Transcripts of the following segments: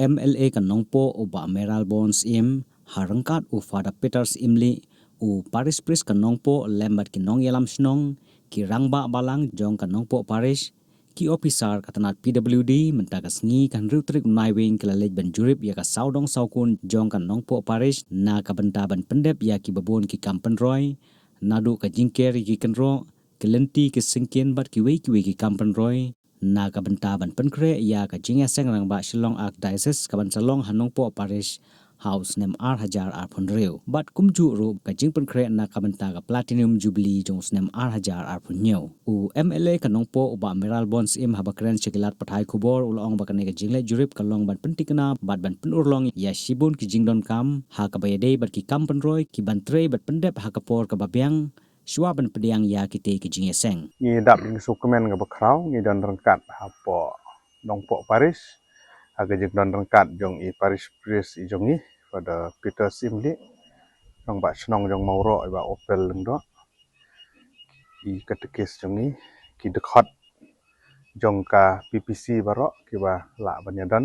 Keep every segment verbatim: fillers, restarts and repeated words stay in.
M L A ka Nongpoh u Bah Mayralborn Syiem, ha ryngkat u Father Peter Syiemlieh, u Parish Priest ka Nongpoh lem bad ki nongïalam shnong, ki rangbah balang jong ka Nongpoh Parish, ki ophisar ka tnat P W D, mynta ka sngi ka hynriew tarik u Naiwieng ki la leit ban jurip ïa ka sawdong sawkun jong ka Nongpoh Parish na ka bynta ban pyndep ïa kiba bun ki kam pynroi, naduh ka jingker ïa ki kynroh, ki lynti ki syngkien bad kiwei kiwei ki kam pynroi, na ka bynta ban pynkhreh ïa ka jingïaseng rangbah Shillong Archdiocese kaban sa long ha Nongpoh Parish ha u snem ar hajar arphew hynriew. Bad kumjuh ruh ka jingpynkhreh na ka bynta ka Platinum Jubilee jong u snem ar hajar arphew hynñiew. U M L A ka Nongpoh u Bah Mayralborn Syiem haba kren sha ki lad pathai khubor u la ong ba kane ka jingleit jurip ka long ban pyntikna bad ban pynurlong ïa shibun ki jingdonkam ha kaba ïadei bad ki kam pynroi kiban trei bad pyndep ha ka por kaba biang shuwa ban pdiang ïa kitei ki jingïaseng. Ngi dap jingïasukmen kaba khraw, ngi don ryngkat hapoh Nongpoh Parish ha ka jingdon ryngkat jong i Parish Priest i jong ngi, Father Peter Syiemlieh, rangbah shnong jong Mawroh i Bah Opel Lyngdoh, i katekis jong ngi, ki dkhot jong ka P P C baroh kiba lah ban ïadon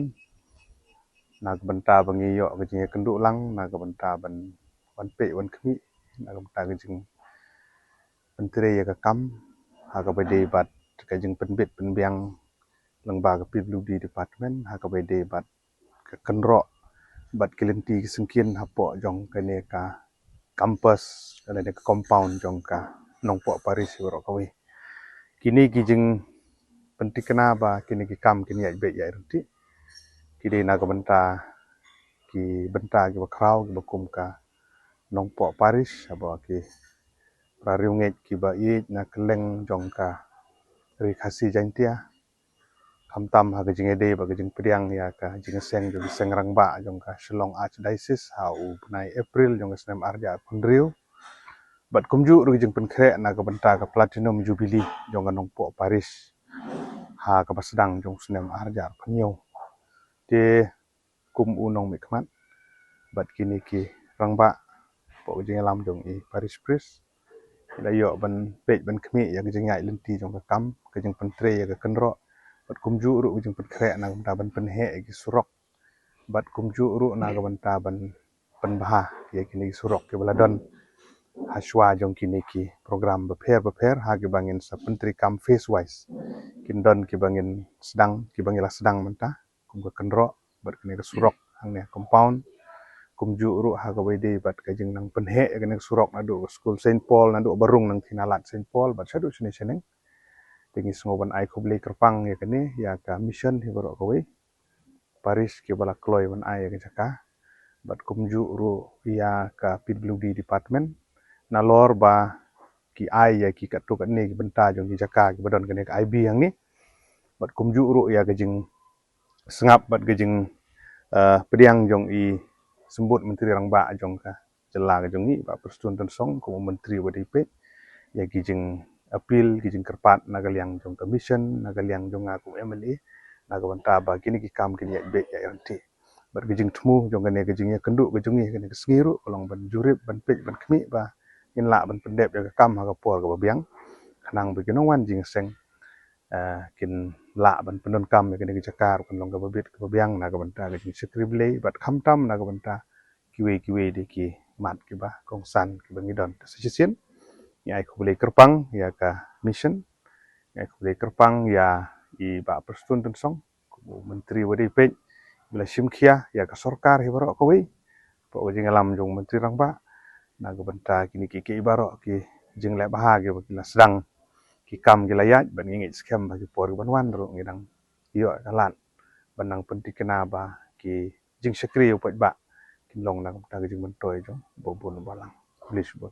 na ka bynta ba ngi ïoh ka jingïakynduh lang, na ka bynta ban, ban peit ban khmih, na ka bynta ka jingpyntrei ïa ka kam ha kaba ïadei bad ka jingpynbit pynbiang lyngba ka P W D department ha kaba ïadei bad ka kynroh bad ki lynti ki syngkien hapoh jong kane ka campus, kane ka compound jong ka Nongpoh Parish baroh kawei. Kine ki jingpyntikna ba kine ki kam kin ïaid beit ïaid ryntih ki dei na ka bynta, ki bynta kiba khraw kiba kum ka Nongpoh Parish, haba ki para riewngeit kiba ïeit na kylleng jong ka Ri Khasi Jaiñtia, khamtam ha ka jingïadei bad ka jingpdiang ïa ka jingïaseng jong ki seng rangbah jong ka Shillong Archdiocese ha u bnai April jong ka snem ar hajar arphew hynriew. Bad kumjuh ruh ka jingpynkhreh na ka bynta ka Platinum Jubilee jong ka Nongpoh Parish ha kaba sdang jong u snem ar hajar arphew hynñiew. Te kum u nongmihkhmat bad kine ki rangbah hapoh ka jingïalam jong i Parish Priest, ki la ïoh ban peit ban khmih ïa ka jingïaid lynti jong ka kam, ka jingpyntrei ïa ka kynroh, bad kumjuh ruh ka jingpynkhreh na ka bynta ban pynheh ïa ki surok, bad kumjuh ruh na ka bynta ban pynbha ïa kine ki surok kiba la don ha shuwa jong kine ki program bapher bapher ha kiba ngin sa pyntreikam phase wise. Kin don kiba ngin sdang, kiba ngi la sdang mynta kum ka kynroh bad kane ka surok hangne compound. Kumjuh ruh ha kaba ïadei bad ka jingnang pynheh ïa kane ka surok naduh ka skul Saint Paul, naduh Barung Nangthie Nalat Saint Paul bad shaduh shane shaneng. Te ngi sngew ban ai khublei kyrpang ïa kane, ïa ka mission hi baroh kawei, parish kiba la kloi ban ai ïa ka jaka, bad kumjuh ruh ïa ka P W D department nalor ba ki ai ïa ki katto katne ki bynta jong ki jaka kiba don kane ka I B hangne. Bad kumjuh ruh ïa ka jing sngap bad ka jing, eh, pdiang jong i Symbud Myntri Rangbah jong ka jylla ka jong ngi, Bah Prestone Tynsong, kum u Myntri uba dei peit, ïa ki jing appeal, ki jingkyrpad na ka liang jong ka mission, na ka liang jong nga kum M L A, na ka bynta ba kine ki kam kin ïaid beit ïaid ryntih. Bad ka jingthmu jong kane ka jingïakynduh ka jong ngi kane ka sngi ruh ka long ban jurip, ban peit, ban khmih ba ngin lah ban pyndep ïa ka kam ha ka por kaba biang, khnang ba ki nongwan jingïaseng, eh, kin lah ban pyndonkam ïa kane ka jaka ruh kan long kaba bit kaba biang na ka bynta ka jingshakri Blei bad khamtam na ka bynta kiwei kiwei de ki mat kiba kongsan kiba ngi don. Te sa shisien ngi ai khublei kyrpang ïa ka mission, ngi ai khublei kyrpang ïa i Bah Prestone Tynsong, kum u Myntri uba dei peit, ba la shim khia ïa ka sorkar hi baroh kawei hapoh ka jingïalam jong u Myntri Rangbah na ka bynta kine kiei kiei baroh ki jingleh bha kiba ki la sdang, ki kam ki la ïaid, bad ngi ngeit skhem ba ki por kiban wan ruh ngi dang ïoh ka lad ban nang pyntikna ba ki jingshakri ïa u paidbah kin long na ka bynta ka jingmyntoi jong uba bun uba lang. Khublei shibun.